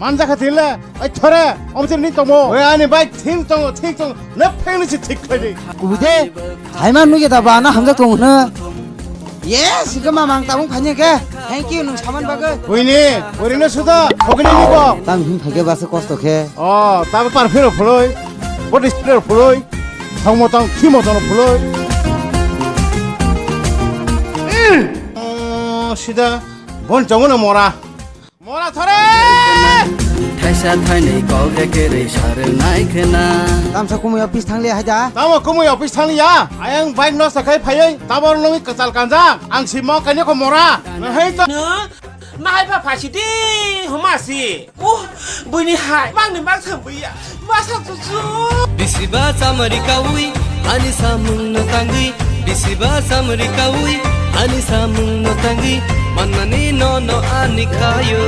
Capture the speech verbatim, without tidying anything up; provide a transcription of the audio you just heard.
Anja kha thile, ai thore, omtir ni tomo. Oi ani bai thing tong, thing tong, ne pheng ni si thik khai di. Kubude, hai man nuye da ba na hamjak tong hna. Yes, ke mamang tabung phanye ke. Thank you, nung saman bagwi. Oi ni, oi ni suda, khogini ni bo. Tam hin phage ba se kosto khe. Oh, ta par phiro phloi, body spray phloi, thang motong, khi motong phloi. Oh, sida, bon chongo na mora. Mora thore! Thaisa thainwi kok ekerwi sarwnai khena. Tamsa kumui office thangli hai da? Tamo kumui office thangli ya? Ayang bike nosto khai phaiwi tabor nungwi kwchal kanjak. Ang si mo kainwi kho mora. Nahai to. No, nahai pha phasi di, homa si. Oh, buini hai, bangni bang thang buya. Masa chuchu. Bisiba chamari kawi, ani samung no tangwi. Bisiba chamari kawi, ani samung no tangwi. Manmani no no ani kayo.